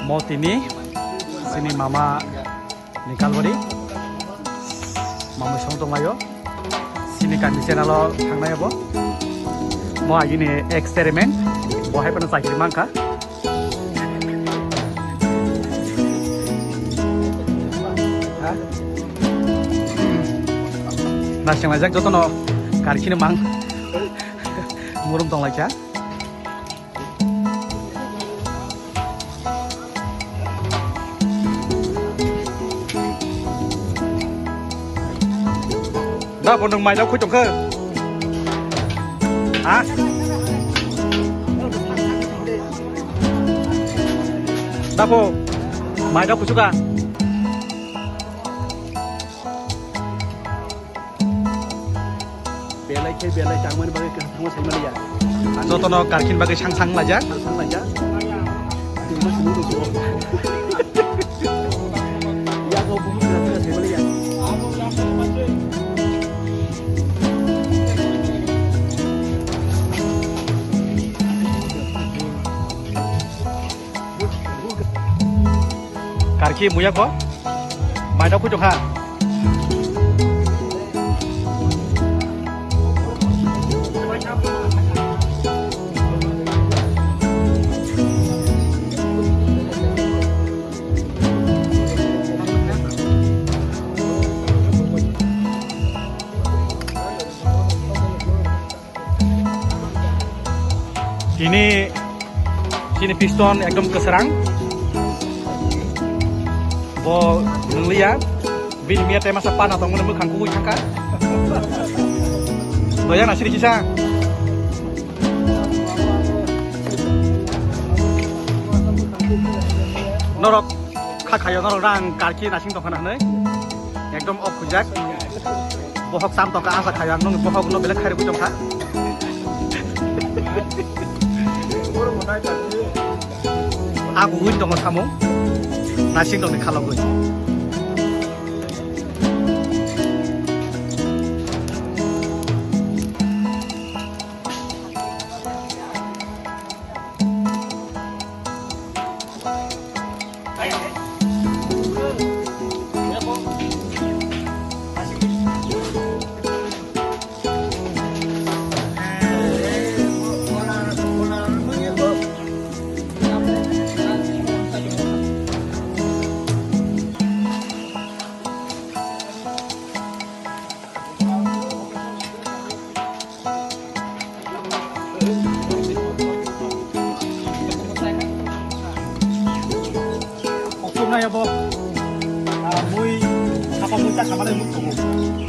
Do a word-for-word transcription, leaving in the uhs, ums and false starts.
Mo tini sini mama ni kalbari. Mama song tong layo. Sini kami channel o thangnai abo. Mo agini experiment. Bo hai pano chakiri mangkha. Nasing lajak jotono karkhini mang. Murum tong laikha. Da bo nwng mai da khui tongkhe? Ha? Da bo mai da kuchuka? Belai khe belai tangmani bagwi kwthangma saimaliya. Jotono karkhin bagwi sang sang laijak. Sang sang laijak. Tini ma sumung dong sugo. Yago buhut kwthangma saimaliya. Karki muya ko? Mai da kuchuk ha. Tini, tini piston ekdom kwsrang. Bo nwngliya. Bini miya tema sa pana tongmani mwkhang kubui thangkha. Doya na siri kisa. Norok kha khayo norok rang karki nasing tongkhana hwnwi. Ekdom off khuijak. Bohok cham tongkha, asa khayo ang nung bohok no belai khairwi tongkha. Abu win tongo samung. Nasing tongni khalogwi. Koksuk nai abo, ah, mui, sapa mui ta khamani mui tongo.